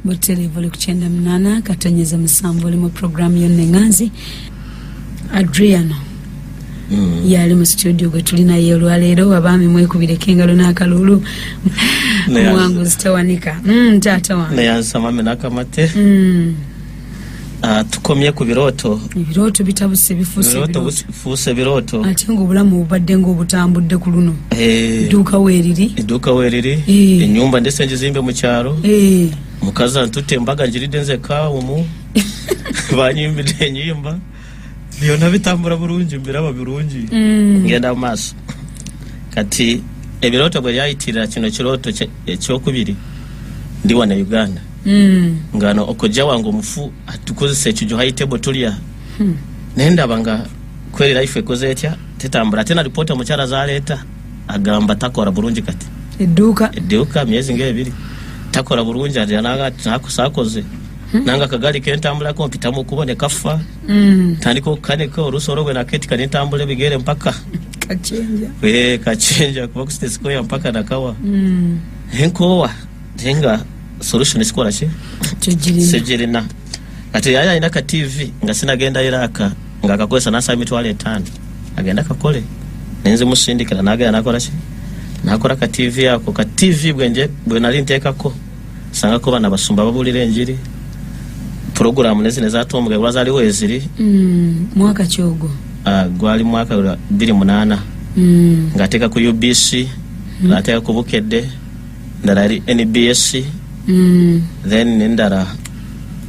Butereevu oli ku 98.7, oli mu puroguramu yonna eŋŋanzi. Adriano yali mu studio gwe tulinaye olwaleero. Abaami, mwekubireko engalo n'akaluulu. Muwanguzi tawanika. Taata wange. Neyansa, mami Nakamate. Ah, tukomye ku birooto. Ebirooto bitabuse, bifuuse Ebirooto. Ebirooto. Bifuuse birooto. Ate nga obulamu bubadde nga obutambudde ku luno. Eh, edduuka weeriri. Edduuka weeriri. Ennyumba ndese ngizimbe mu kyalo. Mukazi antutte embaga, ngiridde nzekka omu, banyimbidde enyimba, byonna bitambula bulungi, mbiraba bulungi. Ngenda mu maaso. Kati ebirooto bwe byayitirira, kino kirooto ekyokubiri, ndi wano e Uganda, ngano okojja wange omufu atukozesa ekijo, high table tulya, naye ndaba nga kweri life ekoze etya, tetambula. Ate na ripooti omukyala zaleeta agamba takola bulungi kati. Edduuka. Edduuka myezi nga 2 takola bulungi, ati nanga sakoze nanga akagali kentambulako mpitamu kubo ne kafa. Tandika okukanika oluusi olwo bwe naketika nentambula ebigere mpaka Kacenja. Eh, kacenja kuva ku City Square mpaka Nakawa. Enkoowa, naye nga solution sikola ki? Kyogirina. Segirina. Kati yali alina ka TV nga sinagenda Iraka, nga akakozesa, nasaba 50,000 agenda kakole, nenzimusindikira, nagenda nakola ki, nakola ka TV ako. Ka TV bwenje bwe nali nteekako, sangako bana basumba babulira enjiri, puroguramu nezino ezatomuga lwa zaliwo eziri. Mwaka kyogwo? Ah, gwali mwaka lwa 2008. Ng'ateeka ku UBC, ng'ateeka ku Bukedde, ndala yali NBS. Then nendala,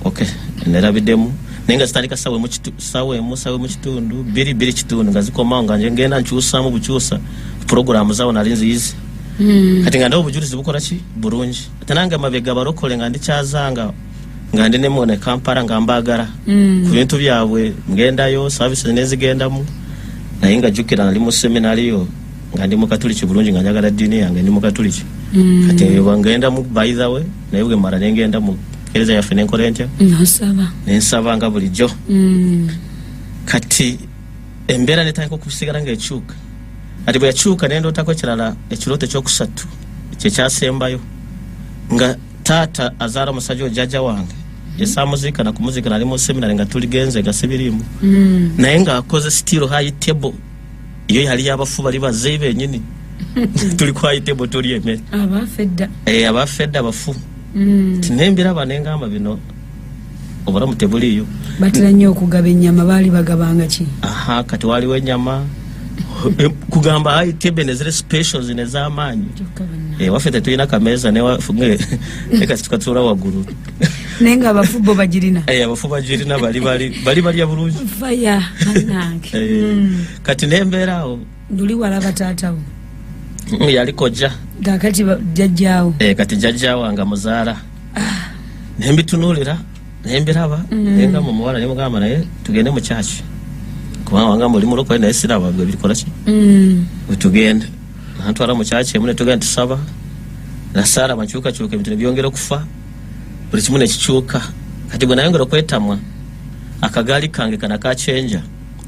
okay, nerabiddemu, naye nga zitandika sawa emu 1, 1:30, 2, 2:15, nga zikomawo nga nje ngenda nkyusamu bukyusa puroguramu zawo nali nziyizi. Kati nga ndaba obujulizi bukola ki bulungi, ate nange mabega balokole nga ndikyazanga nga ndi nemone Kampala nga mbagala ku bintu byabwe, ngendayo services nezigendamu, naye nga jjukira nali mu seminariyo nga ndi mukatuliki bulungi, nga njagala ddiini yange, ndi mukatuliki. Kati eyo ngenda mu, by the way, naye bwe mala nengenda mu kereza yaffe nenkola entya? Nosaba. Nensaba nga bulijjo. Kati embeera netandika okusigala ngaekyuka. Kati bwe yakyuka, nendootako ekirala, ekirooto ekyokusatu kyekyasembayo, nga taata azaala omusajja oyo jjajja wange esamuziika nakumuziika, nali mu seminary nga tuligenze nga sibiriimu, naye ng'akoze still high table, iyo yali yabafu bali bazeyi benyini, tuli ku high table tuli emmere. Abafa edda. Eh, abafa edda, bafu. Tinembiraba nengamba bino obulamu tebuliiyo. Batera nnyo okugaba ennyama, baali bagabanga ki? Aha, kati waliwo ennyama, kugamba high table neziri specials nez'amaanyi. Kyokka banna. Eh, waffe tetulina kameeza nekati tukatuula waggulu. Naye nga abafu bo bagirina. Eh, abafu bagirina, bali bali balya bulungi. Faya bannange. Eh, kati nembeera awo. Luli walaba taatawo? Yali kojja. Kakati jjajjaawo. Eh, kati jjajja wange muzaala, nembitunuulira nembiraba, nengamba omuwala, nemugamba naye tugende mu kyaki, kubanga wangamba oli mulokole, naye siraba gwe birikola ki. Bwetugenda nantwala mu kyaki emu, netugenda tusaba, nasaala bankyukakyuka, ebintu nebyongera okufa, buli kimu nekikyuka. Kati bwe nayongera okwetamwa, akagaali kange kana kacenja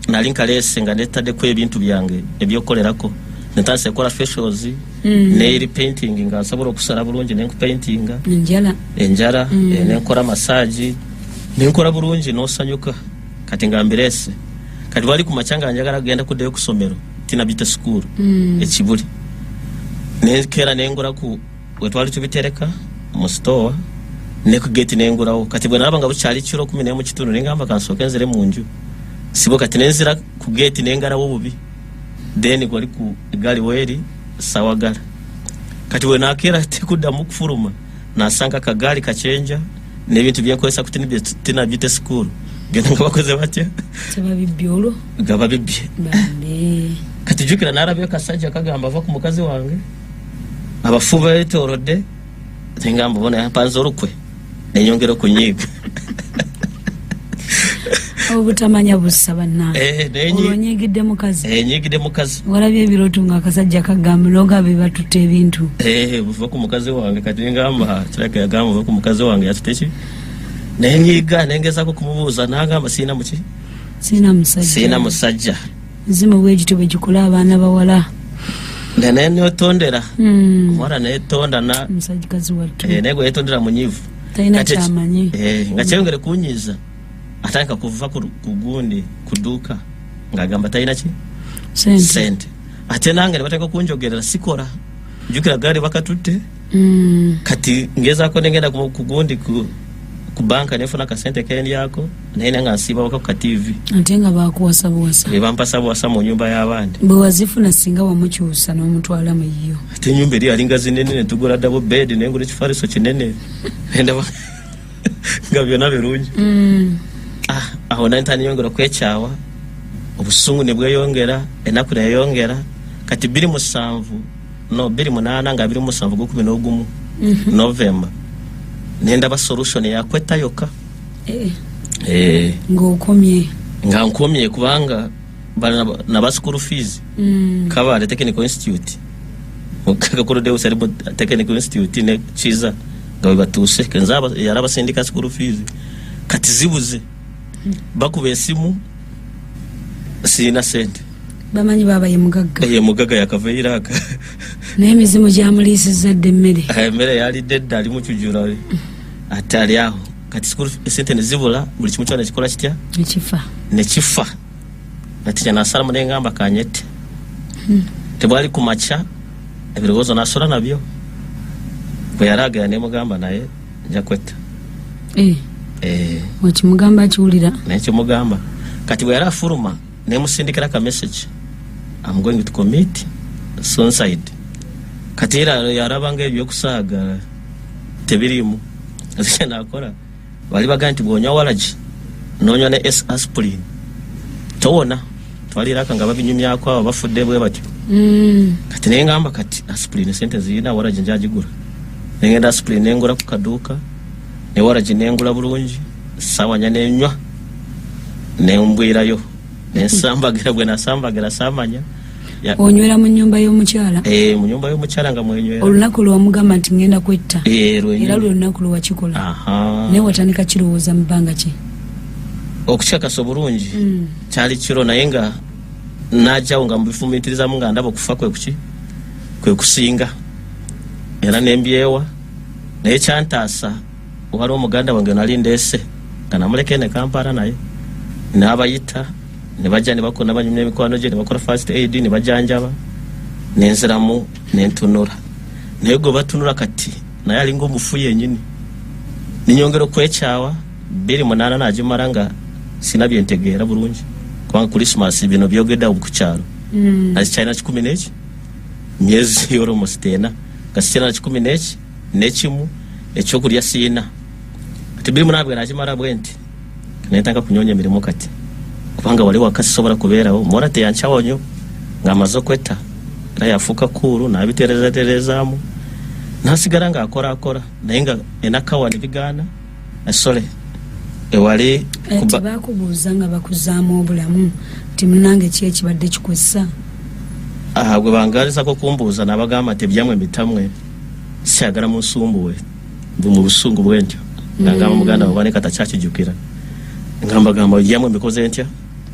nali nkaleese nga netaddeko ebintu byange ebyokukolerako, netandisa ekola facials, nail painting, nga nsobola okusala bulungi nenkupaintinga. Enjala. Enjala. Eh, nenkola massage, nenkola bulungi nosanyuka. Kati nga mbireese, kati wali ku makya nga njagala kugenda kuddayo ku ssomero Tina Beauty School ekibuli, nenkeera nengula ku wetwali tubitereka mu store ne ku gate nengulawo. Kati bwe nalaba nga bukyali kiro 11:15, nengamba kansooke nzire mu nju sibo. Kati nenzira ku gate nengalawo bubi, then gwali ku egaali weeri sawagala. Kati bwe nakeera tekuddamu kufuluma, nasanga akagaali kacenja n'ebintu byenkozesa ku Tina Beauty School byonna nga bakoze batya? Tebabibbye olwo? Nga babibbye. Bambi. Kati jjukira nalabye kasajja kagamba ava ku mukazi wange, abafu beetoolodde, nengamba bona yampanze olukwe, nenyongera okunyiiga. Obutamanya bussa bannange. Eh, olwo onyiigidde mukazi. Eh, nyiigidde mukazi. Walabye ebirooto nga akasajja kagamba noga be batutte ebintu. Eh, buva ku mukazi wange. Kati ngamba kiraka yagamba buva ku mukazi wange yatute ki, nenyiiga, nengezaako kumubuuza, nagamba siina muki. Siina musajja. Siina musajja. Nzimu bwegityo bwe gikola abaana bawala. Nenetondera omuwala, netonda na Musajjakazi wattu. Eh, naye gwe yetondera munyiivu. Talina kyamanyi. Nga kyeyongere kunyiiza, atandika kuva ku gundi ku dduuka ng'agamba talina ki? Sente. Ate nange ne batandika kunjogerera sikola, jjukira gaali bakatutte. Kati ngezaako nengenda ku gundi ku banka nefuna akasente kendyako, naye nga nsiiba waka ku ka TV. Ate nga bakuwasa buwasa. Bampasa buwasa mu nyumba y'abandi. Bwe wazifuna singa wamukyusa n'omutwala mu yo. Ate ennyumba eri yalinga zinene, ne tugula double bed, nengula ekifaliso kinene, ndaba nga byonna birungi. Awo nali niyongera okwekyawa, obusungu ne bweyongera, ennaku neyongera. Kati 2007, no 2008 nga 27 gw'ekumi n'ogumu, November, nendaba solution yakwetta yokka. Ng'okomye. Nga nkomye kubanga naba school fees. Kabale Technical Institute, Kakuru Deus ali mu Technical Institute ne Kiza nga bwe batuuse, nze yarabasindika school fees. Kati zibuze, bakuba esimu, sirina sente. Bamanyi baaba ye mugagga. Ye mugagga yakava Iraq. Naye emizimu gyamuliisizza dda emmere. Emmere yalidde dda, ali mu kijula ate ali awo. Kati school sente ne zibula, buli kimu kyonna kikola kitya? Nekifa. Nekifa. Kati kye nasalamu ne ngamba kanyette. Tebwali ku makya, ebirowoozo nasula nabyo. Bwe yalagala ne mugamba naye nja kwetta. Okimugamba akiwulira? Naye kimugamba. Kati bwe yali afuluma ne musindikira ka message, I'm going to commit suicide. Kati era yarabanga ebyokusaaga tebiriimu. Kati nakola, bali bagamba nti bw'onywa waragi n'onywa ne S aspirin towona. Twaliraka nga babinyumyako abo bafudde bwe batyo. Kati ne ngamba kati aspirin sente zirina, waragi njagigula. Ne ngenda aspirin ne ngula ku kaduuka, ne waragi ne ngula bulungi, ssaawa nnya ne nywa, ne mbwirayo. Ne nsambagira, bwe nasambagira saamanya. Onywera mu nnyumba y'omukyala? Mu nnyumba y'omukyala nga mwenywera. Olunaku lwamugamba nti ngenda kwetta. Lwennyini. Era lwe lunaku lwe wakikola. Naye watandika kirowooza mu bbanga ki? Okukyakasa obulungi, kyali kiro, naye nga najjawo nga mubifumiitirizamu nga ndaba okufa kwe kuki? Kwe kusinga. Era ne mbyewa. Naye kyantaasa, waliwo omuganda wange nali ndeese nga namuleka ene Kampala, naye n'abayita ne bajja ne bakona, banyumya emikwano gye, ne bakola first aid, ne bajanjaba, nenziramu nentunula. Naye gwe batunula kati naye alinga omufu yennyini. Ninyongera okwekyawa, 2008 nagimala nga sina byentegeera bulungi, kubanga Christmas bino byogedde awo ku kyalo. Nakikyalina kikumi n'eki, myezi almost ena nga sikyalina kikumi n'eki n'ekimu, ekyokulya siina. Kati 2008 bwe nakimala bwe nti nentandika kunyonya emirimu kati, kubanga wali waka sisobola kubeerawo. Omuwala teyankyawa nnyo ng'amaze okwetta, era yafuuka kuulu n'abiterezaterezaamu, n'asigala ng'akola akola, naye nga enakawa ne bigaana. Esole ewali Tebakubuuza nga bakuzaamu obulamu nti munange ki ekibadde kikwessa? Gwe bangalizako kumbuuza nabagamba nti ebyammwe bitamwe, sikyagala munsumbuwe mu busungu bwe ntyo. Nga ngamba muganda wawe kata kyakijjukira, nga mbagamba ebyammwe mbikoze ntya,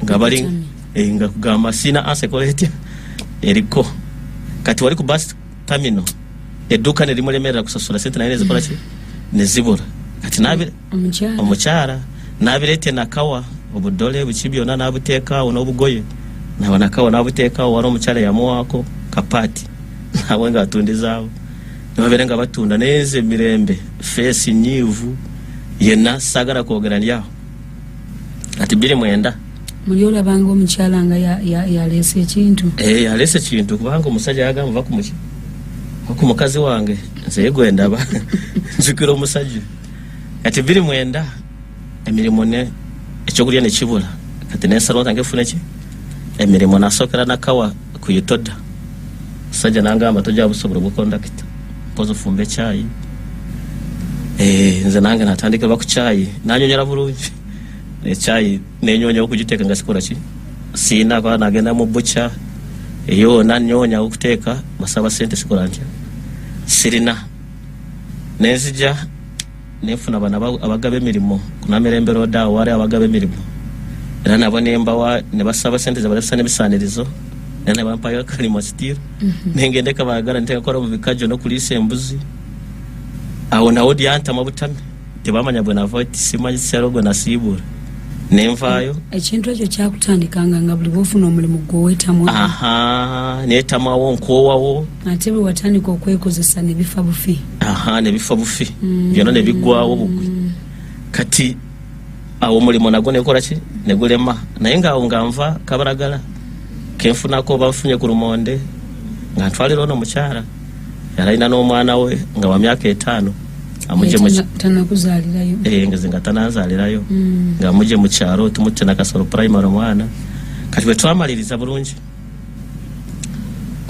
nga bali Bitamye. Nga kugamba siina ansa ekola etya eriko. Kati wali ku bus terminal, edduuka ne limulemerera kusasula sente, naye nezikola ki, nezibula. Kati Omukyala. Omukyala n'abireeta nakawa, obudole buki byonna n'abuteekaawo n'obugoye nawe nakawa n'abuteekaawo. Wali omukyala yamuwaako kapaati nawe ng'atundizaawo, nebabeera nga batunda. Naye nze mirembe feesi nyiivu yenna, saagala kwogera ndyawo. Kati 2009 Muli olabanga omukyala nga yaleese ekintu. Yaleese ekintu, kubanga omusajja yagamba va ku mukazi wange, nze ye gwe ndaba, nzukira omusajja. Kati 2009 emirimu ne ekyokulya nekibula. Kati nensalawo ntange fune ki emirimu. Nasookera nakawa ku UTODA, musajja nangamba tojja busobola obukondakita, mpozi ofumba ekyayi. Nze nange natandikirwa ku kyayi, nanyonyola bulungi ekyayi, nenyonya okugiteeka nga sikola ki, siina kuba nagenda mu bukya eyo nanyonya okuteeka, basaba sente, sikola ntya, sirina. Nenzija nenfuna bano abagaba emirimu kunamirembe road awo, wali abagaba emirimu, era nabo nembawa nebasaba sente zebalesa n'ebisanirizo, era nebampayo akalimo still. Nengenda ekabagala nteekakola mu bikajjo n'okuliisa embuzi. Awo nawo dyantama butami. Tebamanya bwe nava, simanyi kyalo gwe nasiibula, nenvaayo. Ekintu ekyo kyakutandikanga nga buli bwofuna omulimu gwewetamwa? Aha, netamwawo, nkoowawo. Ate bwe watandika okwekozesa ne bifa bufi. Aha, ne bifa bufi. Byonna ne biggwawo bugwi. Kati awo omulimu nagwo nekola ki, negulema. Naye nga awo nga nva Kabalagala, kenfunako oba nfunye ku lumonde, nga ntwalira ono omukyala yali alina n'omwana we nga wa myaka 5, amugye mu Tanakuzaalirayo? Eh, nze nga tananzaalirayo. Nga mugye mu kyalo, tumutte Nakasolo Primary omwana. Kati bwe twamaliriza bulungi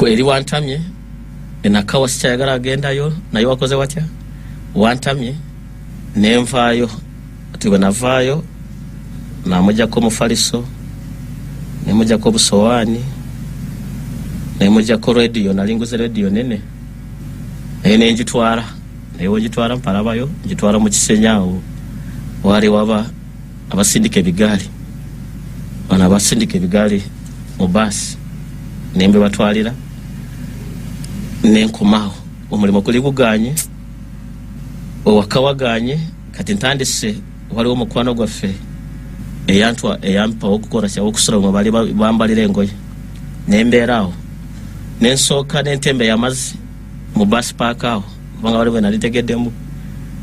eri wantamye enakawa, sikyayagala agendayo, naye wakoze watya, wantamye, nenvaayo. Ati bwe navaayo, namugjako omufaliso, nemugjako obusowaani, nemugjako rediyo. Nali nguze rediyo nene, naye nengitwala, naye wengitwala mpalabayo, ngitwala mu Kisenyi awo wali waba abasindika ebigaali, bano abasindika ebigaali mu baasi, nembe batwalira, nenkomaawo. Omulimu guli guganye, owaka waganye. Kati ntandise, waliwo omukwano gwaffe eyantwa, eyampa okukola kyawokusula, mwe bali bambalira engoye, nembeera awo, nensooka nentembeya amazzi mu bus park awo, kubanga wali bwe nali ntegeddemu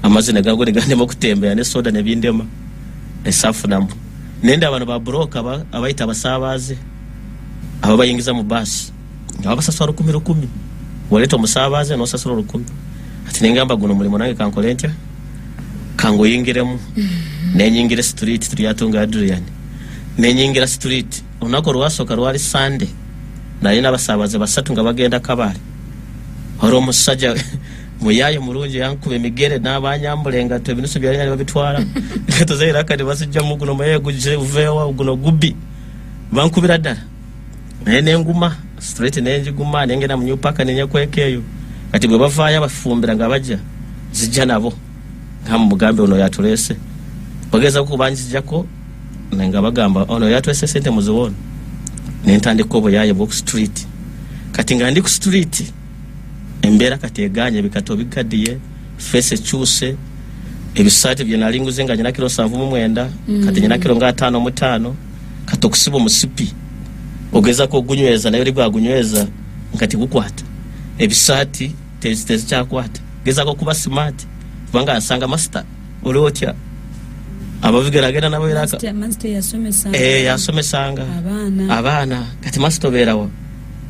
amazzi negago negandema okutembeya ne soda nebindema esafunamu. Nenda bano ba broker abayita abasaabaze abo bayingiza mu baasi nga babasasula 1000 1000. Waleeta omusaabaze nosasula 1000. Ati nengamba, guno mulimu nange kankole ntya, kanguyingiremu. Nenyingira street, Turyatunga Adrian, nenyingira street. Olunaku olwasooka lwali Sande, nalina abasaabaze basatu nga bagenda Kabale. Wali omusajja muyaye mulungi, yankuba emigere n'abanyambula engatto, ebinusu byalina ne babitwala, engatto zairaka ne bazijjamu. Guno muyaye gujje uveewa, guno gubbi, bankubira ddala, naye nenguma straight, nenjiguma, nengenda mu new park, nenyekweka eyo. Kati bwe bavaayo abafumbira nga bajja, zijja nabo nga mugambe ono yatuleese, bageza kubanjijjako nga bagamba ono yatwese sente muziwono. Nentandika obuyaye bwoku street. Kati nga ndi ku street, embeera kati eganye, ebikato bikaddiye, face ekyuse, ebisaati bye nali nguze nga nyina kiro 79, kati nyina kiro nga 55. Kati okusiba omusipi ogezako ogunyweza, naye oli gwagunyweza nga tigukwata, ebisaati tezikyakwata. Gezako okuba smart, kubanga nsanga master oli otya, abavigeragenda nabo era. Master yasomesanga? Eh, yasomesanga. Abaana. Abaana. Kati master obeerawa?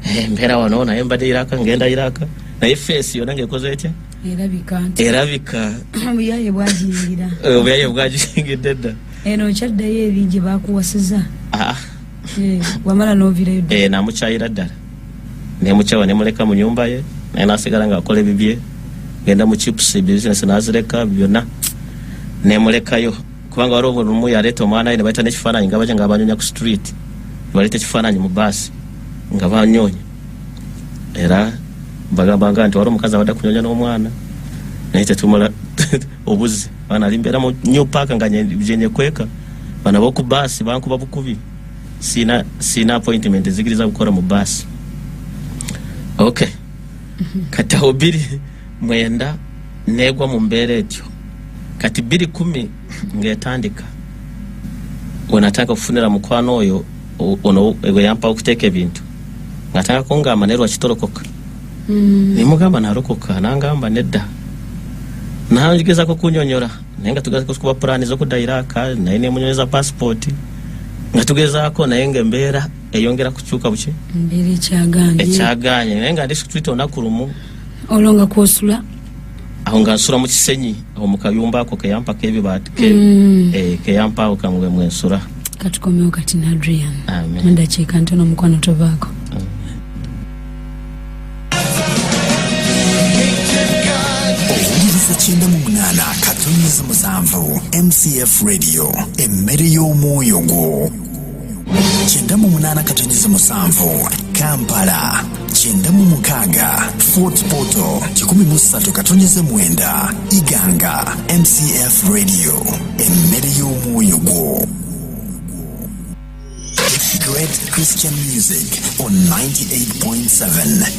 Eh, mbeera wano, naye mbadde Iraka, ngenda Iraka. Naye face yonna ngaekoze etya? Erabika nti erabika. Obuyaye bwagiyingira. Eh, obuyaye bwagiyingidde dda. Eno okyaddayo eri gye bakuwasiza? Ah. Eh, wamala n'ovirayo dda? Eh, namukyayira ddala, nemukyawa, nemuleka mu nyumba ye, naye nasigala ngaakola ebibye, genda mu chips business, nazireka byonna, nemulekayo. Kubanga waliwo lumu yaleeta omwana we, ne bayita n'ekifaananyi nga baja nga banyonya ku street, baleeta ekifaananyi mu baasi nga banyonya, era bagambanga nti waliwo omukazi abadde kunyonya n'omwana, naye tetumala obuzi. Baana ali mbeera mu new park nga gyenyekweka, bana boku baasi bankuba bukubi. Sina appointment ezikiriza kukola mu baasi. Okay, kati awo 2009 negwa mu mbeera etyo. Kati 2010 ng'etandika, wenatandika okufunira mukwano oyo ono gwe yampa okuteeka ebintu, ng'atandika kungamba, naye lwaki tolokoka? Nemugamba nalokoka, nangamba nedda, nagezako kunyonyola, naye nga tugezako kuba pulaani z'okudda Iraka, naye nemunyonyeza passport, nga tugezaako, naye nga embeera eyongera kukyuka buki. Embeera ekyaganye. Ekyaganye, naye nga ndi street olunaku lumu. Olwo nga kwosula? Awo nga nsula mu Kisenyi, awo mu kayumba ako keyampako ebibaati keyampaawo kamwe mwensula. Katukomewo kati ne Adrian. Amen. Mu dakiika ntono, omukwano tovaako. Owuliriza 98.7 MCF Radio, emmere y'omwoyo gwo. 98.7 Kampala, 96 Fort Portal, 103.9 Iganga. MCF Radio, emmere y'omwoyo gwo. Great Christian music on 98.7.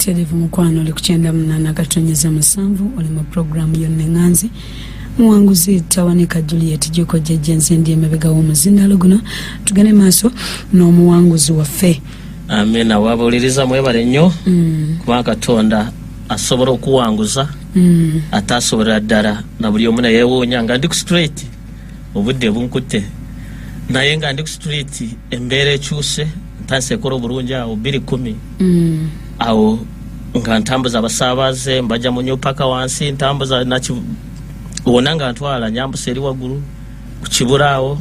Butereevu mukwano, oli ku 98.7, oli mu puroguramu yonna eŋŋanzi. Muwanguzi Tawanika Juliet Juko jjajja, nze ndi emabega w'omuzindalo guno. Tugende maaso n'omuwanguzi waffe. Amina. Wabuliriza, mwebale nnyo, kubanga Katonda asobola okuwanguza ate asobolera ddala na buli omu. Neyewuunya nga ndi ku street, obudde bunkutte, naye nga ndi ku street, embeera ekyuse, ntandise ekola obulungi awo 210. Awo nga ntambuza abasaabaze, mbajja mu new paka wansi, ntambuza naki wonna, nga ntwala nyambusa eri waggulu ku Kibura awo,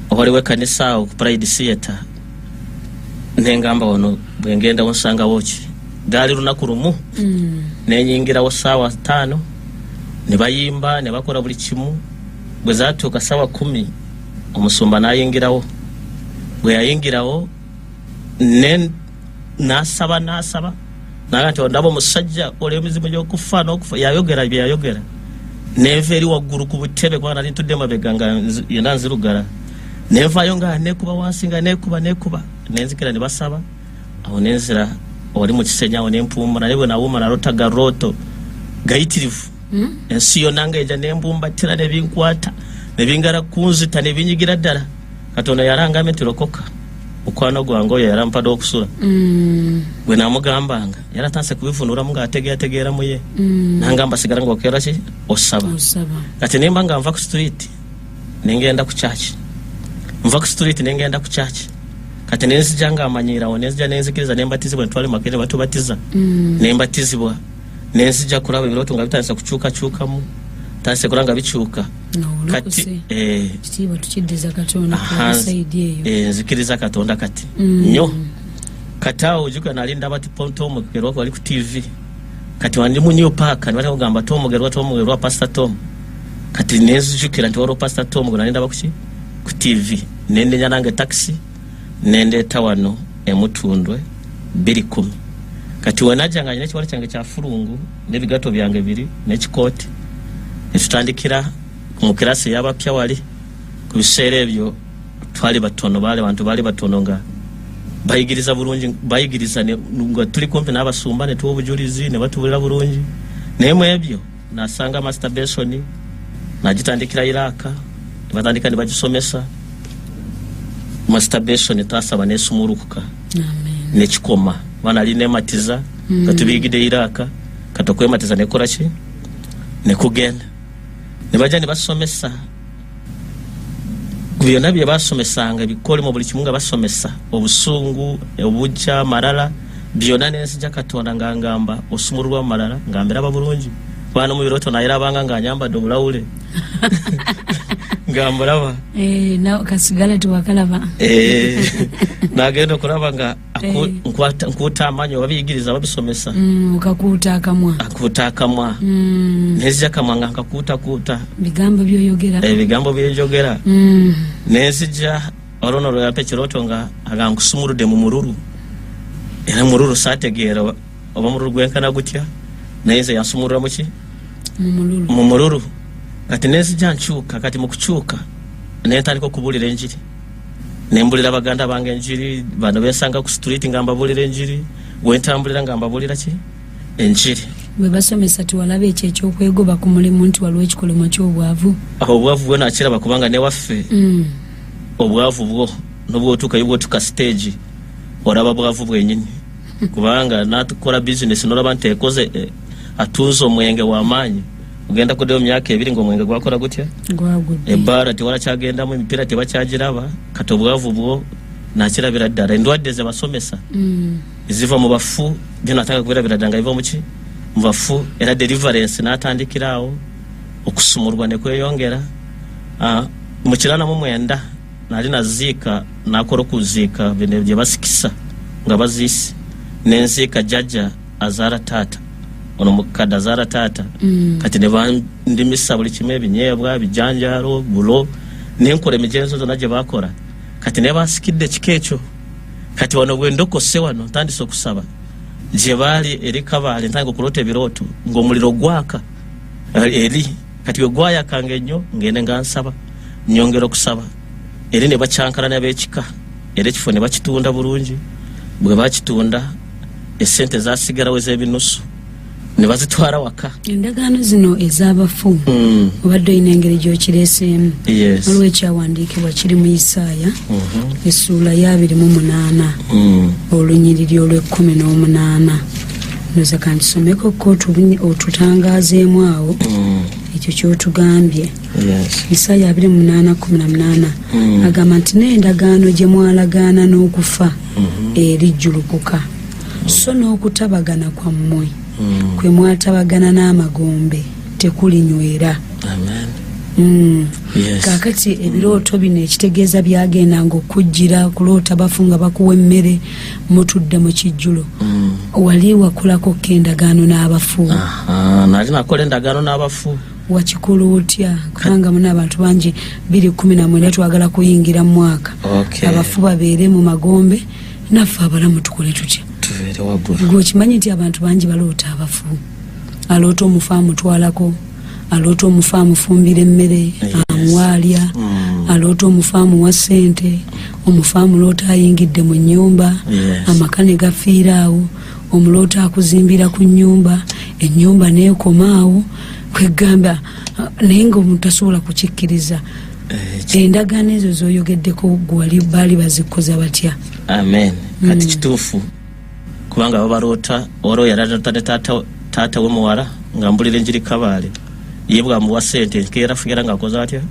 waliwo ekkanisa awo ku Pride Theatre. Nengamba, wano bwengendawo nsangawo ki? Gaali lunaku lumu, nenyingirawo saawa 5, ne bayimba ne bakola buli kimu. Bwe zatuuka saawa 10, omusumba nayingirawo. Bwe yayingirawo ne nasaba, nasaba naga nti, "Ndaba omusajja oli emizimu gyokufa n'okufa." Yayogera bye yayogera, nenva eri waggulu ku butebe, kubanga nali ntudde mabega nga yena nzirugala. Nenvaayo nga nekuba wansi, nga nekuba nekuba, nenzikira ne basaba. Awo nenzira wali mu kisenyi awo nempumula. Naye bwe nawuma, nalota garoto gayitirivu. Ensi yonna nga eja nembumbatira, nebinkwata, nebingala kunzita, nebinyigira ddala. Katonda yalangambye nti, "Lokoka." Mukwano gwange oyo yalampadde okusula, bwe namugambanga yali atandise kubivunulamu ngaategeerategeeramu ye. Nangamba, "Sigala nga okeera ki, osaba." Osaba. Kati nimba nga nva ku street nengenda ku church, nva ku street nengenda ku church. Kati nenzija nga amanyirawo, nenzija nenzikiriza, nembatizibwa, netwale makere batubatiza. Nembatizibwa, nenzija kulaba ebirooto nga bitandise kukyukakyukamu, tandise kulaba nga bikyuka. Olokose. Kati Kitiibwa tukiddiza Katonda aha, ku side eyo. Nzikiriza Katonda kati nnyo. Kati awo ojjuka nali ndaba ti Tom Mugerwa wali ku TV. Kati wandi mu New Park, nibali kugamba Tom Mugerwa, Tom Mugerwa, Pastor Tom. Kati nenzijukira nti waliwo Pastor Tom gwe nali ndaba kuki ku TV. Nendenya nange taxi, nendeeta wano emutundwe 210. Kati wenajja nga nyina ekiwala kyange kya fulungu n'ebigato byange biri n'ekikooti, netutandikira mu kirasi ey'abapya wali. Ku biseera ebyo twali batono, baali bantu baali batono nga bayigiriza bulungi, bayigiriza nga tuli kumpi n'abasumba, ne tuwa obujulizi ne batubulira bulungi. Naye mu ebyo nasanga masturbation nagitandikira Iraka, ne batandika ne bagisomesa masturbation, tasaba nesumulukuka. Amen. Nekikoma bana ali nematiza nga tubiyigidde Iraka. Kati okwematiza nekola ki, nekugenda ne bajja ne basomesa byonna bye basomesanga, ebikolimo, buli kimu, nga basomesa obusungu, obujja, amalala, byonna. Nenzija Katonda nga ngamba osumululwa mu malala, nga mbiraba bulungi. Bana mu birooto nayirabanga nga nyambadde obulawule, nga mbulaba. Eh, na kasigala tewakalaba. Eh, nagenda okulaba nga nkuuta amanyo, babiyigiriza, babisomesa. Okakuuta akamwa. Akuuta akamwa. Nenzija akamwa nga nkakuutakuuta. Bigambo byoyogera. Ebigambo byenjogera. Nenzija olwono lweyampa ekirooto nga aga nkusumuludde mu mululu, era mululu saategeera oba mululu gwenkana gutya, naye nze yansumulula muki? Mu mululu. Mu mululu. Kati nenzija nkyuka. Kati mu kukyuka nentandika okubuulira enjiri, nembulira baganda bange enjiri, bano bensanga ku street nga mbabuulira enjiri, wentambulira nga mbabuulira ki, enjiri. Bwe basomesa, tiwalaba ekyo ekyokwegoba ku mulimu nti waliwo ekikolimo ky'obwavu? Aho obwavu bwe nakiraba, kubanga newaffe obwavu bwo nobwotuukayo, bwotuka stage olaba bwavu bwenyini, kubanga natukola bizinesi nolaba nti ekoze, atunze omwenge w'amaanyi, ogenda kuddayo myaka 2 nga omwenge gwakola gutya? Gwagudde. Ebbaala tewala kyagendamu, emipiira tebakyagiraba. Kati obwavu bwo nakirabira ddala. Endwadde zebasomesa eziva mu bafu, byo natanga kubirabira ddala nga biva muki, mu bafu. Era deliverance natandikira awo, okusumulwa nekweyongera. Ah, mu 89 nali naziika, nakola okuziika bino bye basikisa nga baziise, nenziika jjajja azaala taata, ono mukadde azaala taata. Kati ne bandimisa buli kimu, ebinyeebwa, bijanjaalo, bulo, nenkola emigenzo zonna gye bakola. Kati ne basikidde ekika ekyo. Kati wano bwe ndokose, wano ntandise okusaba gye baali eri Kabaale, ntandika okuloota ebirooto ng'omuliro gwaka eri. Kati bwe gwayakanga ennyo, ngende nga nsaba, nyongera okusaba eri, ne bakyankalana b'ekika, era ekifo ne bakitunda bulungi. Bwe bakitunda Esente zasigalawo ez'ebinusu ne bazitwala waka. Endagaano zino ez'abafu, obadde olina engeri gy'okireeseemu. Yes. Waliwo ekyawandiikibwa kiri mu Isaaya, essuula ya 28, olunyiriri olw'e18. Ndoza kantisomeko ko otutangaazeemu awo ekyo kyotugambye. Yes. Isaaya 28:18 agamba nti, "N'endagaano gye mwalagaana n'okufa erijjulukuka, so n'okutabagana kwammwe kwe mwatabagana n'amagombe tekulinywera." Amen. Yes. Kaakati ebirooto bino, ekitegeeza byagendanga okujjira kuloota bafu nga bakuwa emmere, mutudde mu kijjulo. Wali wakolako ko endagaano n'abafu? Aha, nali nakola endagaano n'abafu. Wakikola otya? Kubanga muna abantu bangi, 219 twagala kuyingira mu mwaka, abafu babeere mu magombe, naffe abalamu tukole tutya? Tubeere waggulu. Gwe okimanyi nti abantu bangi baloota abafu, aloota omufu amutwalako, aloota omufu amufumbira emmere, amuwaalya, aloota omufu amuwa ssente, omufu amuloota ayingidde mu nnyumba, amaka ne gafiira awo, omuloota akuzimbira ku nnyumba, ennyumba neekoma awo. Kwegamba naye nga omuntu tasobola kukikkiriza. Endagaano ezo zoyogeddeko, gwali baali bazikoza batya? Amen. Kati kituufu, kubanga babaroota. Waliwo yalaloota ne taata we muwala nga mbulira enjiri Kabaale, ye bwamuwa sente nkeera fuera ngaakoze atya,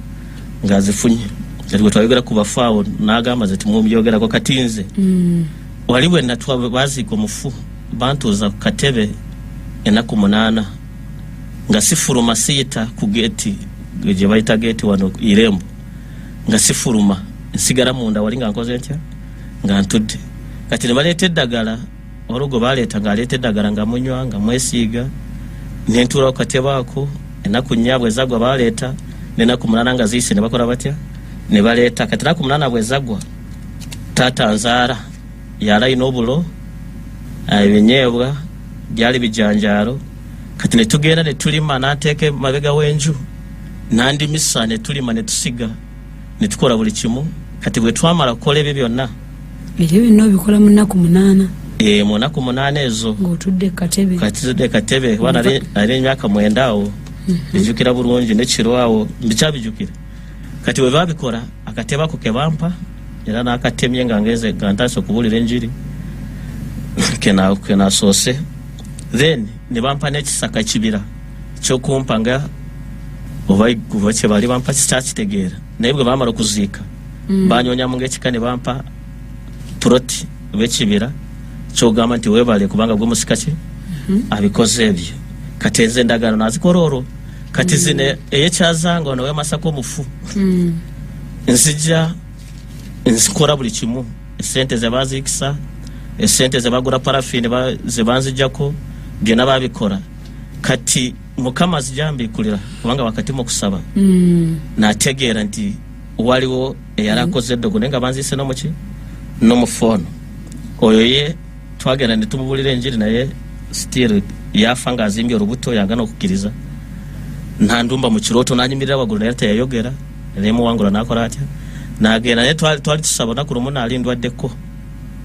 ngaazifunye. Kati bwe twayogera ku bafu awo, n'agamba ze timubyogerako. Kati nze wali bwe natwa baziika omufu, bantuuza ku katebe ennaku 8 nga sifuluma, siyita ku geeti gye bayita geeti wano irembo, nga sifuluma, nsigala munda wali nga nkoze ntya, nga ntudde. Kati ne baleeta eddagala, waliwo gwe baleeta ng'aleeta eddagala nga munywa, nga mwesiiga, nentuula ku katebe ako ennaku 4. Bwe zagwa baleeta n'ennaku 8 nga ziyise, ne bakola batya, ne baleeta. Kati ennaku 8 bwe zagwa, taata nzaala yali alina obulo, ebinyeebwa byali bijanjaalo. Kati ne tugenda ne tulima, n'ateeka mabega w'enju nandimisa, ne tulima, ne tusiga, ne tukola buli kimu. Kati bwe twamala kukola ebyo byonna, Ebyo byonna obikola mu nnaku 8? Mu nnaku 8 ezo. Ng'otudde katebe? Kati tudde katebe kuba nali emyaka 9 awo, bijjukira bulungi nekiro awo mbikyabijjukira. Kati bwe babikola, akatebe ako ke bampa era n'akatemye nga ngeze nga ntandise okubuulira enjiri, kenasoose. Then ne bampa n'ekisaka, ekibira kyokumpa nga oba kye bali bampa kikyakitegeera. Naye bwe bamala okuziika, banyonyamu ngaekika ne bampa puloti oba ekibira kyogamba nti webale kubanga gwe musika ki abikoze ebyo. Kati enze endagaano nazikola olwo. Kati zino eyekyazanga ono wemasaka omufu, nzija nzikola buli kimu, esente zebaziikisa, esente zebagula parafini zebanzijjako, byonna babikola. Kati Mukama azija mbikulira, kubanga wakati mu kusaba nategeera nti waliwo eyali akoze eddogo, naye nga banziise nomuki nomufoono oyo. Ye twagenda ne tumubulira enjiri, naye still yafa ng'azimbye olubuto, yagana okukkiriza. Nandumba mu kirooto, nanyimirira waggulu, naye teyayogera, nemuwangula, nakola atya, nagenda. Naye twali tusaba olunaku lumu, naali ndwaddeko,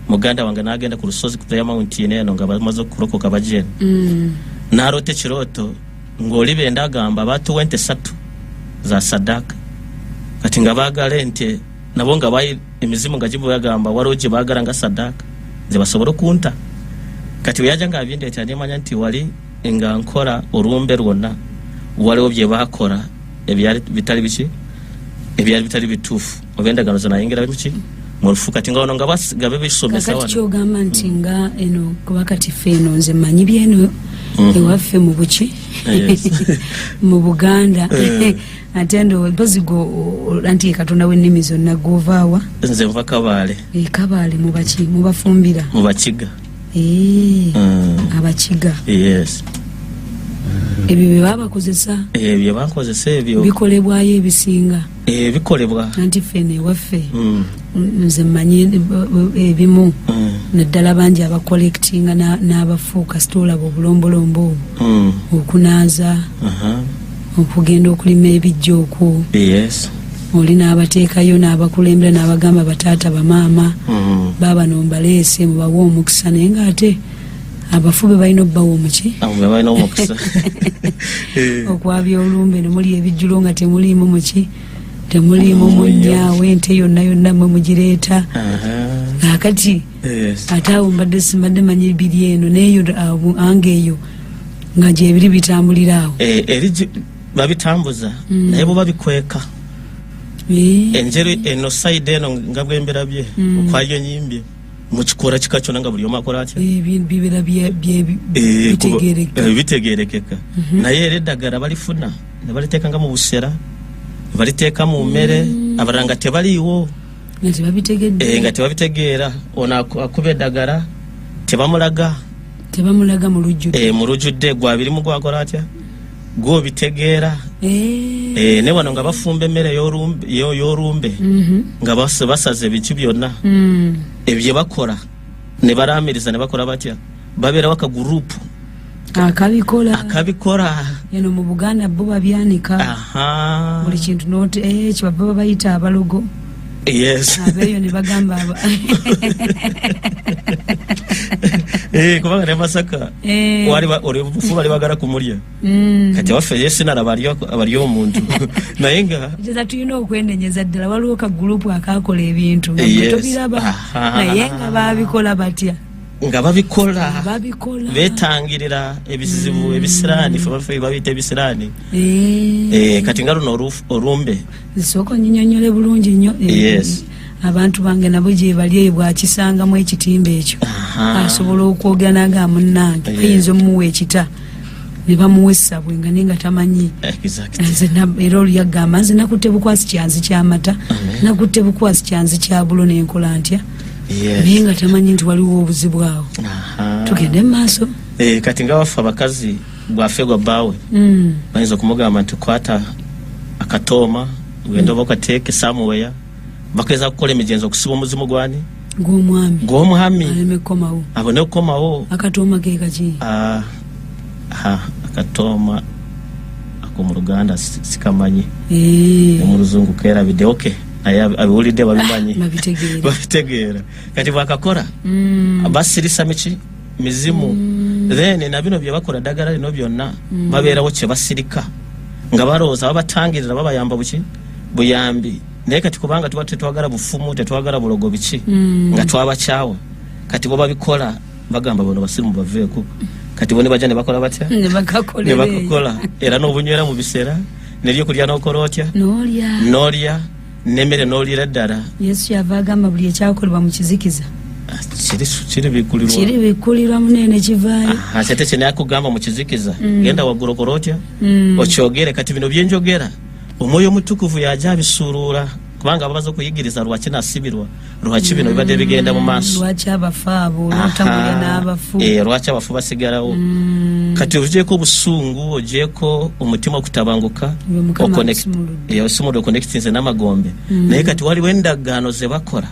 muganda wange nagenda ku lusozi ku Prayer Mountain eno nga bamaze okulokoka bajja eno. Naroota ekirooto ng'oli benda agamba batuwa ente 3 za saddaaka. Kati nga baagala ente nabo nga emizimu nga gibagamba waliwo gye baagala nga saddaaka nze basobole okunta. Kati bwe yajja nga abindeetera, nemanya nti wali nga nkola olumbe lwonna, waliwo bye baakola ebyali bitali biki, ebyali bitali bituufu, oba endagaano zenayingira muki, mu lufu. Kati nga wano nga nga bebisomesa Kakati wano. Kyogamba nti nga eno, kuba kati ffe eno nze manyi byeno ewaffe mu buki, mu Buganda. Ate ndo mpozi go anti ye Katonda w'ennimi zonna. Govaawa? Nze nva Kabaale. Kabaale mubaki mubafumbira? Mu Bakiga. Abakiga? Yes. Ebyo bye babakozesa? Ebyo bankozesa ebyo. Bikolebwayo ebisinga? Bikolebwa. Anti ffe eno ewaffe, nze mmanyi ebimu, naddala bangi abacollectinga n'abafu. Kasita olaba obulombolombo obwo, okunaaza, okugenda okulima ebijja okwo, oli n'abateekayo n'abakulembera n'abagamba, "Bataata, bamaama, baabano mbaleese, mubawe omukisa," naye ng'ate Abafu be balina obbawa omuki? Abo be balina omukisa. Okwabya olumbe ne muli ebijjulo nga temuliimu muki, temuliimu munnyawo, ente yonna yonna mwe mugireeta. Kaakati ate awo mbadde simbadde manyi biri eno n'eyo anga eyo nga gyebiri bitambulira awo. Eri babitambuza naye bo babikweka. Enjeru eno side eno nga bwe mbirabye okwayo nyimbye mukikora kika kyonna nga buli omu akola atya? Bibeera bitegeerekeka. Bitegeerekeka. Naye era eddagala balifuna ne baliteeka nga mu busera, ne baliteeka mu mmere, abalala nga tebaliiwo. Nga tebabitegedde. Nga tebabitegeera. Ono akuba eddagala tebamulaga. Tebamulaga mu lujjudde. Mu lujjudde gwabirimu gwakola atya? Gw'obitegeera. Ne wano nga bafumba emmere y'olumbe nga basaze ebiki byonna. Ebyo bakola ne balaamiriza ne bakola batya? Babeerawo akagurupu akabikola. Eno mu Buganda bo babyanika. Buli kintu kibava babayita abalogo. Yes. Abeeyo ne bagamba aba. Kubanga ne Masaka wali obufu bali bagala kumulya. Kati waffe ye sinalaba abali omuntu. Naye nga Kitegeeza tulina okwenenyeza ddala, waliwo ka gurupu akakola ebintu nga tobiraba. Naye nga babikola batya? Nga babikola. Beetangirira ebizibu ebisiraani, ffe baffe babiyita ebisiraani. Kati nga luno olumbe. Nsooka onnyinyonnyole bulungi nnyo. Yes. Abantu bange nabo gye bali eyo bw'akisangamu ekitimba ekyo. Asobola okwogera n'agamba munnange, bayinza omuwa ekita. Ne bamuwa essabwe nga naye nga tamanyi. Nze era oli yagamba nze nakutte bukwasi kyanzi ky'amata, nakutte bukwasi kyanzi kya bulo ne nkola ntya. Naye nga tamanyi nti waliwo obuzibu awo. Tugende mu maaso. Kati nga waffe abakazi bw'afe gwa bbaawe, bayinza okumugamba nti kwata akatooma ogende oba okateeke somewhere, bakeeza kukola emigenzo okusiba omuzimu gwani? Gw'omwami. Gw'omwami. Aleme kukomawo. Abone kukomawo. Akatooma ke kaki? Akatooma ako mu Luganda sikamanyi. Mu Luzungu keerabidde. Okay. Naye abiwulidde babimanyi. Babitegeera. Babitegeera. Kati bw'akakola, basirisa miki? Mizimu. Then na bino bye bakola ddagala lino byonna, babeerawo kye basirika. Nga balowooza babatangirira babayamba buki? Buyambi. Naye kati kubanga tuba tetwagala bufumu, tetwagala bulogo biki, nga twabakyawa. Kati bo babikola bagamba bano basirumu baveeko. Kati bo ne bajja ne bakola batya? Ne bakakolera Ne bakakola. Era n'obunywera mu biseera, n'ebyokulya n'okola otya? N'olya. N'olya, n'emmere n'oliira ddala. Yesu yava agamba buli ekyakolebwa mu kizikiza. Kiri bikulirwa. Kiri bikulirwa munene kivaayo. Ate kye nakugamba mu kizikiza. Genda waggulu okola otya? Okyogere. Kati bino bye njogera, Omwoyo Omutukuvu y'ajja abisuuluula, kubanga ababaza okuyigiriza lwaki nasibirwa, lwaki bino bibadde bigenda mu maaso. Lwaki abafu abo, n'otambulira n'abafu. Lwaki abafu basigalawo. Kati ogyeko obusungu, ogyeko omutima okutabanguka, Iwe Mukama akusumuludde. Osumuludde okonectinze n'amagombe. Naye kati waliwo endagaano ze bakola,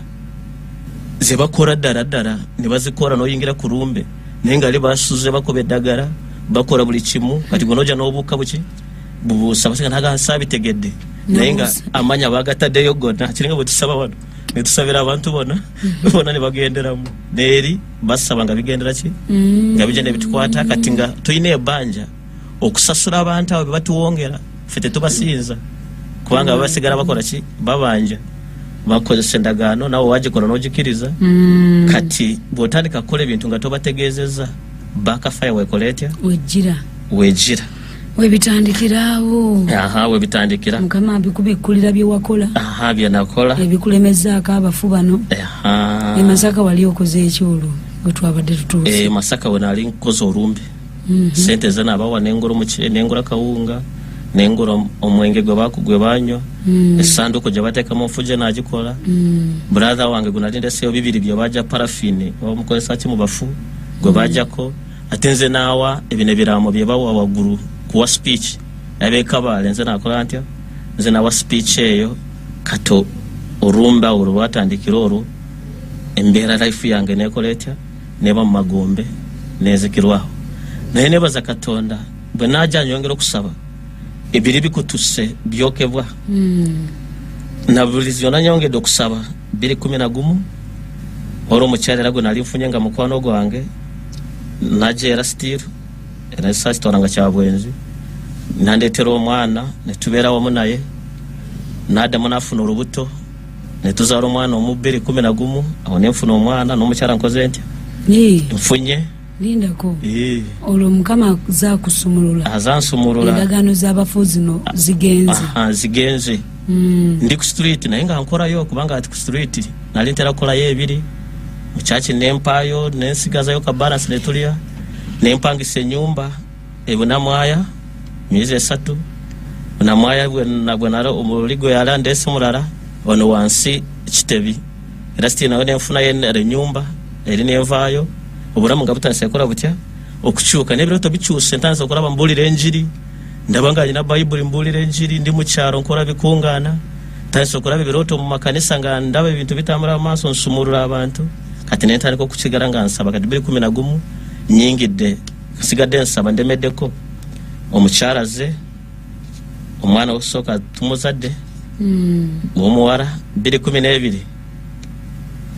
ze bakola ddala ddala, ne bazikola n'oyingira ku lumbe, naye nga ali basuze bakuba eddagala, bakola buli kimu. Kati gwe n'ojja n'obuuka buki? Bubuusa, basinga n'agamba saabitegedde. Naye nga amanya bagataddeyo gonna, kiringa bwe tusaba wano, ne tusabira abantu bonna, bonna ne bagenderamu. N'eri basaba nga bigendera ki? Nga bijja ne bitukwata. Kati nga tulina ebbanja okusasula abantu abo be batuwongera, ffe tetubasinza, kubanga basigala bakola ki? Babanja. Bakozesa endagaano, naawe wagikola n'ogikiriza. Kati bw'otandika kukola ebintu nga tobategeezezza, backfire weekola etya? Wejjira. Wejjira. Webitandikirawo. Webitandikira. Mukama abikubikkulira bye wakola. Bye nakola. Ebikulemezaako abafu bano. E Masaka wali okoze eki olwo gwe twabadde tutuuse? Masaka we nali nkoze olumbe. Ssente ze nabawa nengula omuceere, nengula kawunga, nengula omwenge gwe banywa. Essanduuko gye bateekamu nfujje n'agikola. Brother wange gwe nali ndeseeyo bibiri bye bajja paraffin, bamukozesa ki mu bafu, gwe bajjako. Ate nze naawa ebino ebiraamo bye bawa waggulu kuwa speech. Ab'e Kabale nze nakola ntya? Nze nawa speech eyo. Kati olumbe awo lwe lwatandikira olwo, embeera life yange neekola etya? Neeba mu magombe, neezikirwaho. Naye neebaza Katonda, bwe naajja nyongera okusaba, ebiri bikutusse byokebwa. Na buli zonna nyongedde okusaba, biri kumi na gumu, olwo omukyala era gwe nali nfunye nga mukwano gwange, Najja still era sakitwalanga kya bwenzi, nandetera omwana netubeera wamu naye, naddamu nafuna olubuto netuzaala omwana omu 2011. Awo nenfuna omwana n'omukyala nkoze ntya? Nfunye. Lindako. Olwo Mukama zakusumulula. Azansumulula. Endagaano z'abafu zino zigenze. Zigenze. Ndi ku street naye nga nkolayo, kubanga ati ku street nali ntera kukolayo ebiri mu kyaki, nempaayo nensigazayo ka balance netulya, nempangisa ennyumba ebunamwaya myezi 3. Bunamwaya bwe omuli gwe yali andeese mulala ono wansi Kitebi, era siti nawe nenfunayo ennyumba eri nenvaayo. Obulamu nga butandise kukola butya? Okukyuka. N'ebirooto bikyuse, ntandise okulaba mbuulira enjiri, ndaba nga alina Bayibuli, mbuulira enjiri, ndi mu kyalo nkola bikungaana, ntandise okulaba ebirooto mu makanisa nga ndaba ebintu bitambula mu maaso, nsumulula abantu. Kati nentandika okusigala nga nsaba. Kati 2011 nyingidde, nsigadde nsaba, ndemeddeko. Omukyala ze omwana okusooka tumuzadde omuwala 2012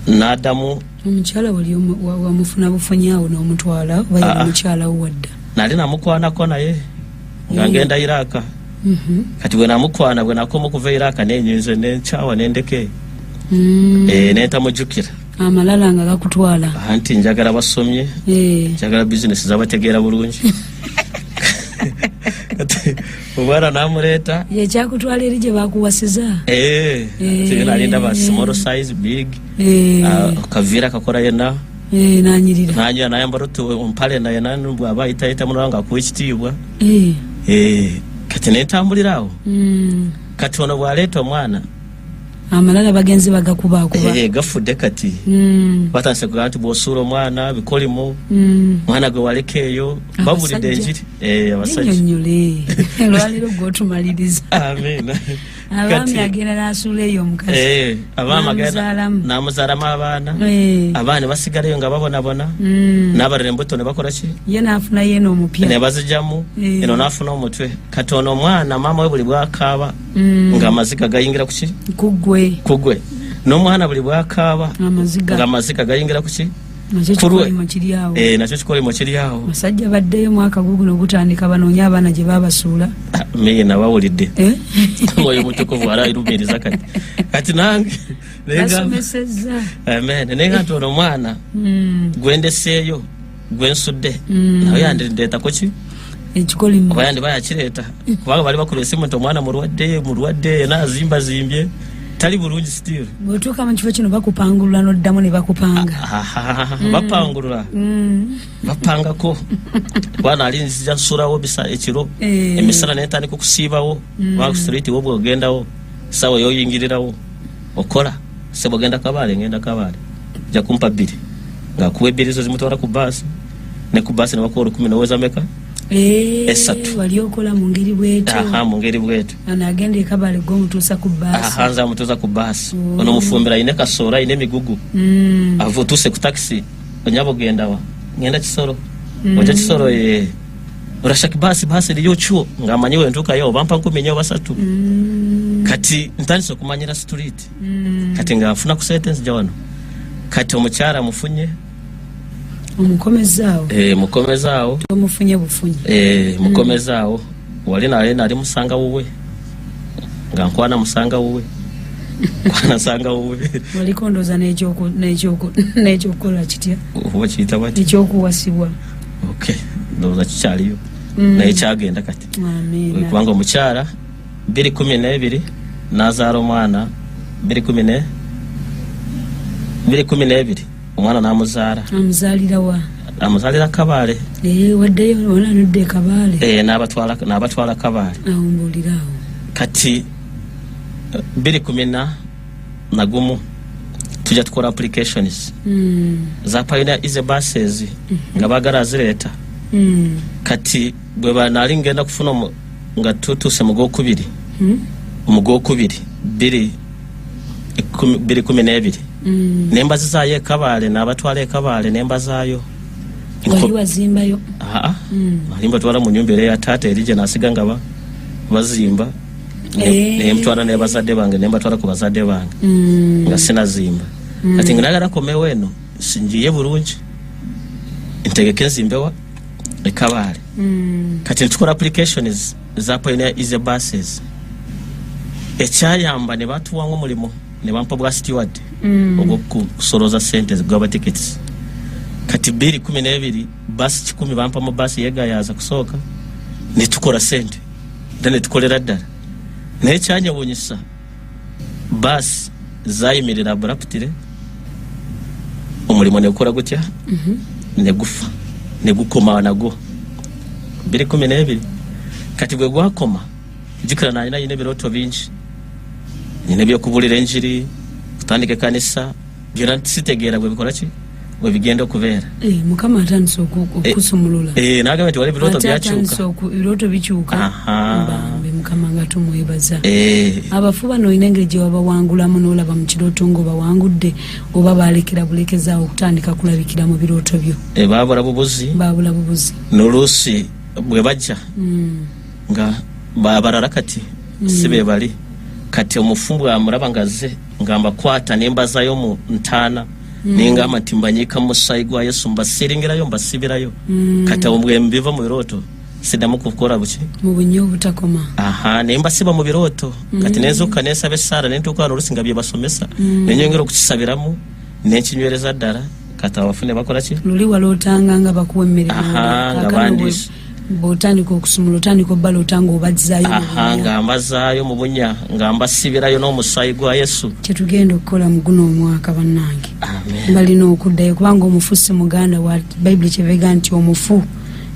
n'addamu. Omukyala wali wamufuna bufunyi awo n'omutwala oba yali mukyala wo wadda? Nali namukwanako naye nga ngenda Iraka. Kati bwe namukwana, bwe nakoma okuva Iraka nenyinze nenkyawa nendeke, nentamujjukira. Amalala nga gakutwala. Anti njagala basomye, njagala bizinesi zabategeera bulungi. Kati omwana namuleeta. Yekyakutwala eri gye bakuwasiza. Nali ndaba small size, big, kaviira kakola yenna. Nanyirira. Nanyira, nayambala mpale naye bwaba ayitayita mulaba nga akuwa ekitiibwa. Kati nentambulira awo. Kati ono bwaleeta omwana, amalala bagenzi bagakubakuba. Gafudde kati. Batandise kugamba nti bw'osuula omwana bikolimu, mwana gwe waleka eyo, babulidde enjiri. Abasajja. Nnyonnyole olwaleero gwotumaliriza. Amiina. Abaami agenda n'asuula eyo omukazi. Abaami agenda n'amuzaalamu abaana, abaana basigalayo nga babonabona, n'abalala embuto ne bakola ki? Ye n'afuna yeeno omupya. Ne bazijjamu, eno n'afuna omutwe. Kati ono omwana maama we buli bwakaaba ng'amaziga gayingira ku ki? Kugwe. Kugwe. N'omwana buli bwakaaba ng'amaziga gayingira ku ki? Nakyo kikolimo kiri awo. Nakyo kikolimo kiri awo. Basajja baddeyo mwaka guno gutandika banoonye abaana gye babasuula. Miina bawulidde. Omwoyo Mutukuvu alumiriza kati. Kati nange basomesezza. Amen. Naye nga nti ono omwana gwendeseeyo gwensudde naye yandireetako ki? Ekikolimo. Oba yandiba yakireeta, kubanga bali bakuba esimu nti omwana mulwadde, mulwadde, yena azimbazimbye, tali bulungi still. Bw'otuuka mu kifo kino bakupangulula n'oddamu ne bakupanga. Bapangulula. Bapangako. Kuba nali nzija nsulawo ekiro, emisana nentandika okusiibawo. Kubanga ku street wo bw'ogendawo, ssaawa y'oyingirirawo, okola. Ssebo ogenda Kabaale, ngenda Kabaale. Ojja kumpa 2. Ng'akuwa 2 zo zimutwala ku bbaasi. Ne ku bbaasi ne bakuwa 10 n'oweza meka? 3. Wali okola mu ngeri bw'etyo. Mu ngeri bw'etyo. Ano agenda e Kabaale gwe omutuusa ku bbaasi. Nze amutuusa ku bbaasi. Ono mufumbiro alina kasoolo, alina emigugu. Ava otuuse ku takisi, onyaba ogenda wa? Ngenda Kisoro. Ojja Kisoro, Urashaka bbaasi, bbaasi eriyo kyo. Ng'amanyi we ntuukayo, bampa 4 oba 3. Kati ntandise okumanyira street. Kati nga nfuna ku sente nzija wano. Kati omukyala mufunye. Omukomezaawo. Mukomezaawo. Tomufunye bufunye. Mukomezaawo. Wali nali musanga wuwe. Nga nkwana musanga wuwe. Nkwana nsanga wuwe. Waliko ndowooza n'ekyokukola kitya? Oba kiyita bati? Ekyokuwasibwa. Okay, ndowooza kikyaliyo. Naye kyagenda kati. Amiina. Kubanga omukyala 2012 n'azaala omwana 2012 omwana n'amuzaala. Amuzaalira wa? Amuzaalira Kabaale. Waddeyo wala nodda e Kabaale. N'abatwala Kabaale. Awo mbuulira awo. Kati 2011 tujja tukola applications. Za Pioneer Easy Buses nga baagala azireeta. Kati bwe nali ngenda kufuna nga tutuuse mu gwokubiri. Mu gwokubiri, 2012. Ne mbazizaayo e Kabaale, n'abatwala e Kabaale ne mbazaayo. Wali wazimbayo? Nali mbatwala mu nnyumba era eya taata eri gye nasiga nga bazimba. Ne mutwala ne bazadde bange, ne mbatwala ku bazadde bange. Nga sinazimba. Kati nga nagala komewo eno, njiye bulungi. Ntegeke nzimbewa ekabaale. Kati netukola applications za Pioneer Easy Buses. Ekyayamba ne batuwanga omulimu ne bampa bwa steward ogw'okusoloza sente zigaba tickets. Kati 2012 basi 10 bampa mu basi yegayaza kusooka ne tukola sente then ne tukolera ddala. Naye kyanyewuunyisa basi zayimirira abruptly, omulimu ne gukola gutya ne gufa ne gukoma nagwo 2012. Kati bwe gwakoma jjukira nalina ebirooto bingi, nina ebyokubulira enjiri, kutandika ekkanisa, byonna sitegeera bwe bikola ki bwe bigenda okubeera. Mukama atandise okusumulula. N'agamba nti wali ebirooto byakyuka. Ebirooto bikyuka. Bambi Mukama nga tumwebaza. Abafu bano olina engeri gye wabawangulamu n'olaba mu kirooto ng'obawangudde oba baalekera bulekezaawo okutandika kulabikira mu birooto byo? Baabula bubuzi. Baabula bubuzi. N'oluusi bwe bajja nga babalala kati si be bali. Kati omufu bw'amulaba ng'azze nga mbakwata ne mbazayo mu ntaana nengamba nti mbanyiika mu musaayi gwa Yesu, mbasiringirayo mbasibirayo. Kati awo bwe mbiva mu birooto siddamu kukola buki mu bunyo obutakoma. Ne mbasiba mu birooto. Kati nenzuuka nensaba essaala ne ntuuka wano oluusi nga bye basomesa ne nyongera okukisabiramu ne nkinywereza ddala. Kati abafu ne bakola ki? Luli walootanga nga bakuwa emmere nga bandiisa. Bw'otandika okusumula otandika obbaloota ng'obazzaayo mu bunya. Nga mbazaayo mu bunya nga mbasibirayo n'omusaayi gwa Yesu. Kye tugenda okukola mu guno omwaka bannange. Balina okuddayo kubanga omufu si muganda wa Bayibuli kyevega nti omufu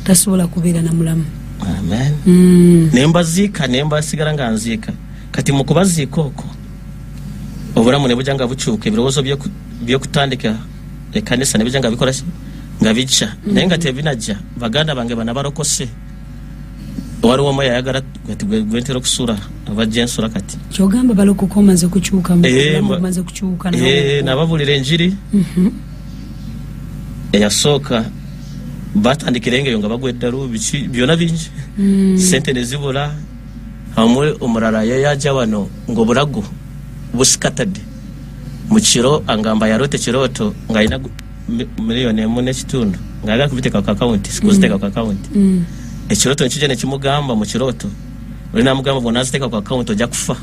tasobola kubeera na mulamu. Amen. Ne mbaziika ne mbasigala nga nziika. Kati mu kubaziika okwo obulamu ne bujja nga bukyuka, ebirowoozo by'okutandika ekkanisa ne bijja nga bikola ki nga bijja. Naye nga tebinajja baganda bange bana balokose. Waliwo omu yayagala gwe ntera okusula abajja ensula kati. Ky'ogamba balokoka omaze kukyuka mu bulamu omaze kukyuka nababulira enjiri. Eyasooka batandikira engeyo nga bagwa eddalu biki byonna bingi. Sente ne zibula. Omulala yayajja wano ng'obulago busikatadde. Mu kiro angamba yaloota ekirooto ng'alina 1.5 million ng'ayagala kubiteeka ku akawunti, sikuziteeka ku akawunti. Ekirooto nkijja ne kimugamba mu kirooto, oli n'amugamba bw'onaaziteeka ku akawunti ojja kufa.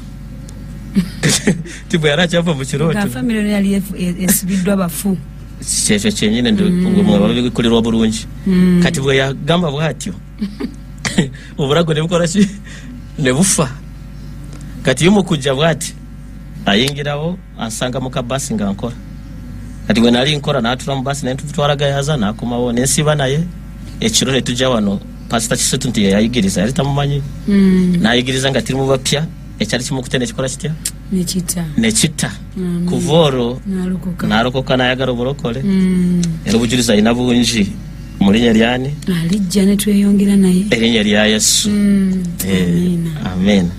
Ti bwe yali akyava mu kirooto. Ng'afa miliyoni yali esibiddwa bafu. Kyekyo kyennyini babikulirwa bulungi. Kati bwe yagamba bw'atyo obulago ne bukola ki ne bufa. Kati ye mu kujja bw'ati ayingirawo ansanga mu kabasi nga nkola. Kati bwe nali nkola n'atula mu basi ne ntutwala Gayaza n'akomawo ne nsiba naye ekiro ne tujja wano. Pasita Kisutu nti yayigiriza yali tamumanyi. N'ayigiriza nga tiri mu bapya ekyali kimukute ne kikola kitya ne kitta. Kuva olwo n'alokoka n'ayagala obulokole. Era obujulizi alina bungi mu linnya lyani? Alijja ne tweyongera naye erinnya lya Yesu. Amen.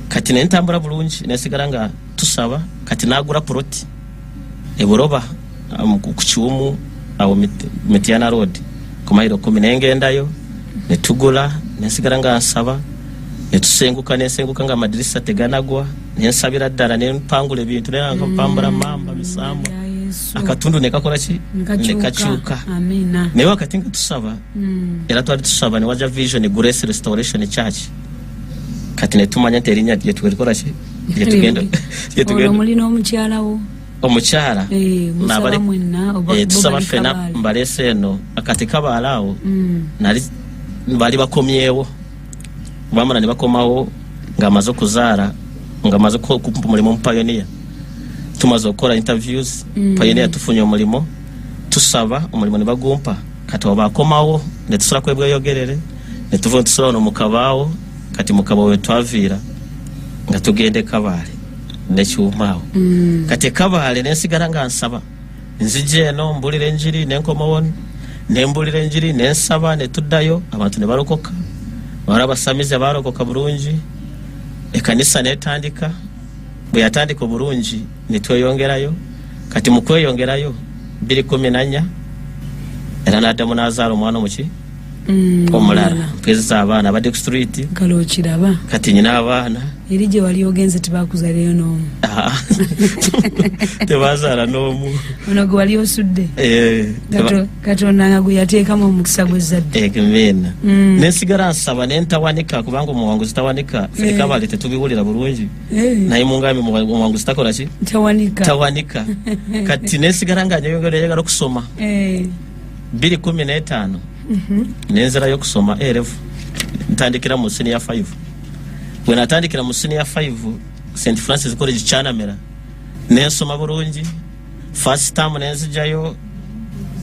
Kati ne ntambula bulungi nesigala nga tusaba. Kati n'agula puloti e Buroba ku Kiwumu awo Mityana Road ku mayiro 10 nengendayo ne tugula nesigala nga nsaba ne tusenguka nensenguka nga amadirisa teganagwa nensabira ddala ne mpangula ebintu naye nga mpambula mamba misambwa akatundu ne kakola ki ne kakyuka. Naye wakati nga tusaba era twali tusaba ne wajja Vision Grace Restoration Church. Kati ne tumanya nti erinnya lye tulikola ki lye tugenda Olwo mulina omukyala wo? Omukyala tusaba ffenna mbaleese eno akati kabaala awo nali bali bakomyewo bamala ne bakomawo ng'amaze okuzaala ng'amaze kumpa omulimu mu Pioneer. Tumaze okukola interviews Pioneer tufunye omulimu tusaba omulimu ne bagumpa. Kati obakomawo ne tusula kwebweyogerere ne tuva ne tusula wano mu kabaawo. Kati mu kabaawo we twaviira nga tugenda e Kabaale nekiwumaawo. Kati e Kabaale nensigala nga nsaba nzija eno mbulira enjiri nenkomawo nembulira enjiri nensaba ne tuddayo abantu ne balokoka. Waliwo abasamize balokoka bulungi ekkanisa netandika. Bwe yatandika obulungi ne tweyongerayo. Kati mu kweyongerayo 2014 era n'addamu n'azaala omwana omuki Omulala mpezesa abaana abadde ku street. Kale okiraba. Kati nyina abaana. Eri gye wali ogenze tebakuzalireyo n'omu. Ah, tebazaala n'omu. Ono gwe wali osudde. Eh, Katonda nga gwe yateekamu omukisa gw'ezzadde. Amen. Nensigala nsaba nentawanika, kubanga omuwanguzi tawanika. Eh. Kabale tetubiwulira bulungi. Eh, naye mungambe, omuwanguzi takola ki? Tawanika. Tawanika. Kati nensigala nga njagala okusoma. 2015 nenzirayo okusoma A level, ntandikira mu senior 5. Bwe natandikira mu senior 5, St Francis College Kyanamira, nensoma bulungi. First term nenzijayo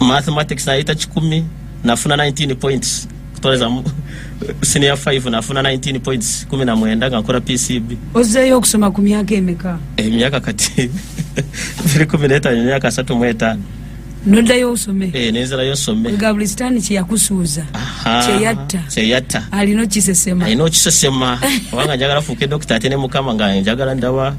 mathematics nayita 100, nafuna 19 points. Kutoleza mu senior 5 nafuna 19 points, 19, nga nkola PCB. Ozzeeyo okusoma ku myaka emeka? Emyaka kati 2015, emyaka 35. Noddayo osome? Eh, nenzirayo nsome. Nga buli sitaani kyeyakusuuza, Aha, kyeyatta, kyeyatta, alina okisesema. Alina okisesema, kubanga njagala fuuke dokita, ate ne Mukama nga njagala ndaba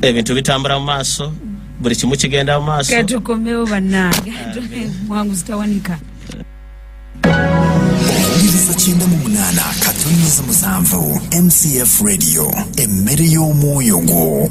ebintu bitambula mu maaso, buli kimu kigenda mu maaso. Katukomewo bannange, mwanguzi tawanika. Owuliriza 98.7 MCF Radio, emmere y'omwoyo gwo.